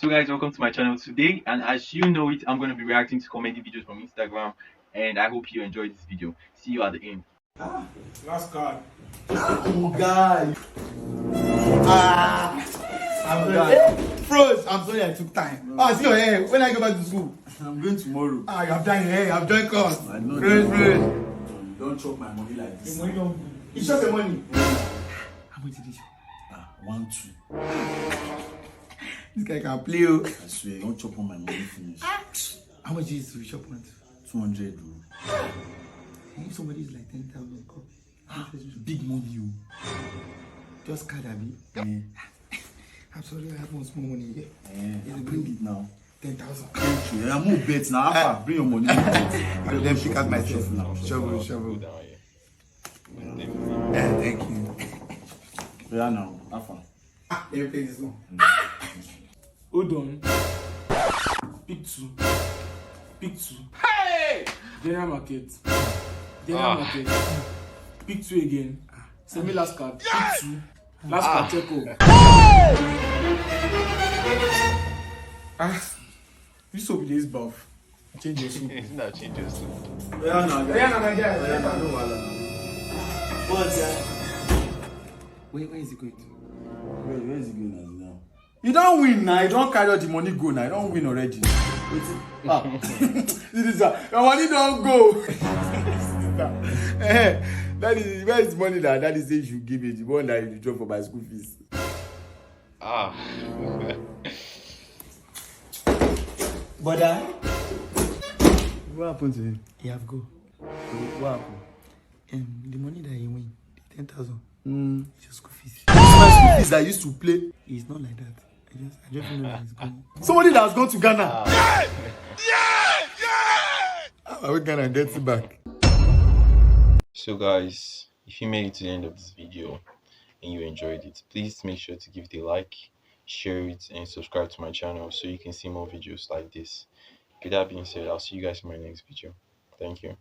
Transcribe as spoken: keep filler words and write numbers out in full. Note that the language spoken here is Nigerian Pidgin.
So guys, welcome to my channel today, and as you know it, I'm going to be reacting to comedy videos from Instagram, and I hope you enjoyed this video. See you at the end. Last card. Oh, guy. Ah. I'm sorry. Bros, I'm sorry I took time. Ah, see your hair. When I go back to school? I'm going tomorrow. Ah, you have done your hair. You have joined us. I know. Bros, bros. Don't chop my money like this. You chop your money. How much did you chop? Ah, one, two. This guy can play. Oh. I swear, don't chop all my money finish. How much is to chop one? Two hundred, bro. If somebody is like ten thousand, come. Big money, oh. Just card, abi. Eh, I'm sorry, I have one small money here. eh, bring it now. Ten thousand. Thank you. I'm no bet now. Alpha, bring your money. Let them pick out myself. Now. Shovel, shovel. Down here. Eh, thank you. Yeah, now. Alpha. Ah, let me pay this one. Hold on. Pick two. Pick two. Hey! General market. General market. Pick two again. Semi last card. Pick two. Last card, check up. Ah, this soap is buff. Change your soap. It's not change your soap. Yeah, now. Yeah, now, my guy. Yeah, now. No wahala. What's that? Where, where is it going to? Where, where is it going as now? You don't win now. You don't carry all the money go now. You don't win already. Wetin? Ah, this is a, your money don't go. Eh, that is, where is money that that is say you give me, the one that you drop for my school fees. Ah. Brother, What happened to him? You have go. What happened? Um, the money that you win, the ten thousand, Mm. is your school fees. It's my school fees that I used to play. It's not like that. I just, I just know that it's going. Somebody that has gone to Ghana. How are we gonna get it back? So guys, if you made it to the end of this video and you enjoyed it, please make sure to give it a like, share it, and subscribe to my channel so you can see more videos like this. With that being said, I'll see you guys in my next video. Thank you.